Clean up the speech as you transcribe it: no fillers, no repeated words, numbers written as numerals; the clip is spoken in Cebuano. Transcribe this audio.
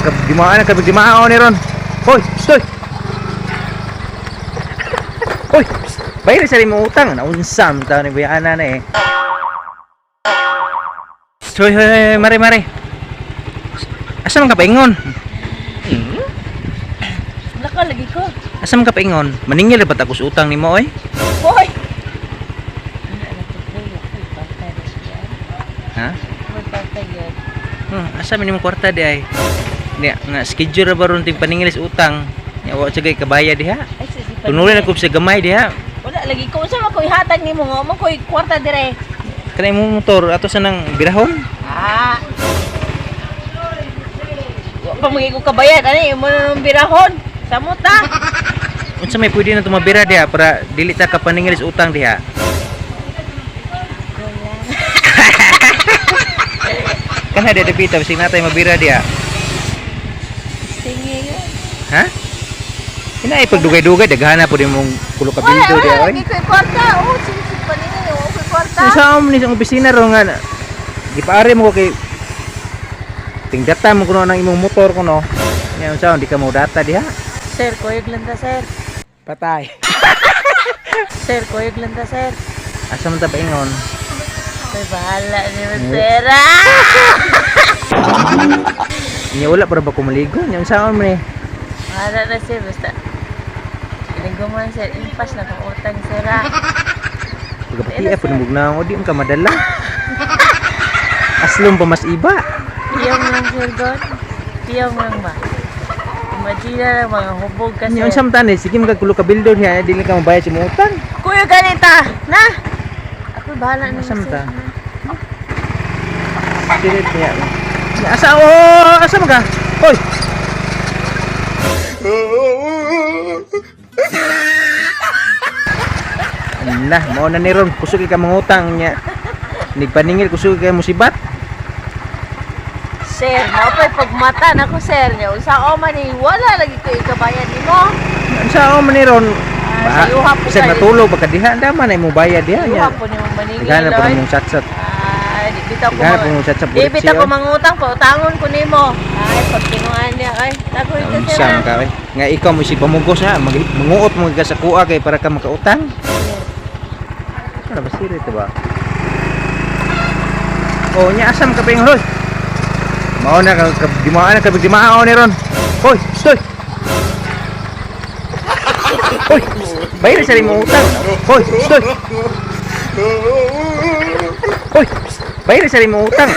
Di na kabigdimaan ni ron. Hoy, stoy. Hoy, bayar sa mo utang. Naunsam ta ni bayana na eh. Hoy, hoy, hoy, mare, mare. Asa man ka paingon? Laka lagi ko. Asa man ka paingon? Maningil ra ba ta kus utang nimo oy? Hoy. Ano na to pre? Ako'y patay na siya. Ha? Ako'y patay yan. Asa man imong kwarta di ay? Niya, nga schedule ra ba ron ting paningil sa utang? Nya wa sagay kabaya diha. Ay, si Tunurin na ko sa gamay diha. Wala lagi ko. Unsa man ko ihatag nimo nga mo ko'y kwarta dire. Kanay imong motor ato sa nang birahon. Ah. Wa pa magig ko kabayad ani imo na nang birahon. Samot ta. Unsa may pwede na tumabira diha para dili ta ka paningil sa utang diha? Kana diha dapita bisig natay mabira diha. Tingi yun. Ha? Ina pagdugay-dugay daghana pud imong kulo ka bildo Wala, diha wala oy. lagi ko'y kwarta. Oh, sige sige paningil. Wa ko'y kwarta. Sa amo ni sa opisina ro nga gipaari mo ko kay tingdata mo kuno ang imong motor kuno. Nya unsa di ka mo data diha? Sir, kuyog lang ta, sir. Patay. Sir, kuyog lang ta, sir. Asa man ta paingon? May bahala ni mo, sir. Ah! Nya wala para ba kumaligo? Nya unsa man ni? Bahala na, sir. Basta. Linggo man, sir. Impas na kong utang, sir. Ah. Pagkapati ay pud na di man ka madala. Aslom pa mas iba. Piyong lang, sir, God. Piyong lang ba? Imagine na lang mga hubog ka, Nya sir. unsa man tani sige man ka kulo ka bildo diha dili ka mabayad sa imong utang. Kuya, ganita! Na! Ako bahala na, Asa man sir. ta? Spirit niya. Nya, asa oh, asa man ka? Hoy. Nah, mao na ni ron kusog ka mangutang niya. Nigpaningil kusog kay musibat. Sir, maupay pagmata na ko, sir. Nya, unsa o man ni wala lagi ko ikabayad nimo. Unsa o man ni ron? Ah, sa yuha po Bisag kayo. natulog pagka diha daman ay mo bayad diha Yuha niya. po ni mong maningil. Daghan na po oy. mong satsat. Ay, di bitaw ko. Daghan na po mong satsat Di bitaw ko mangutang, pautangon ko nimo. Ay, pagkinuan niya ay. Tagoy ka sir. Unsa ah. man ka oy? Nga ikaw mo si pamugos ha, manguot mo ka sa kuha kay para ka makautang. Ano ba siri ito ba? Oh, nya asam ka pa hoy. Mao na ka di mo na ka di mao ni ron. Hoy, stoy. Hoy, bayar sa imong utang. Hoy, stoy. Hoy, bayar sa imong utang.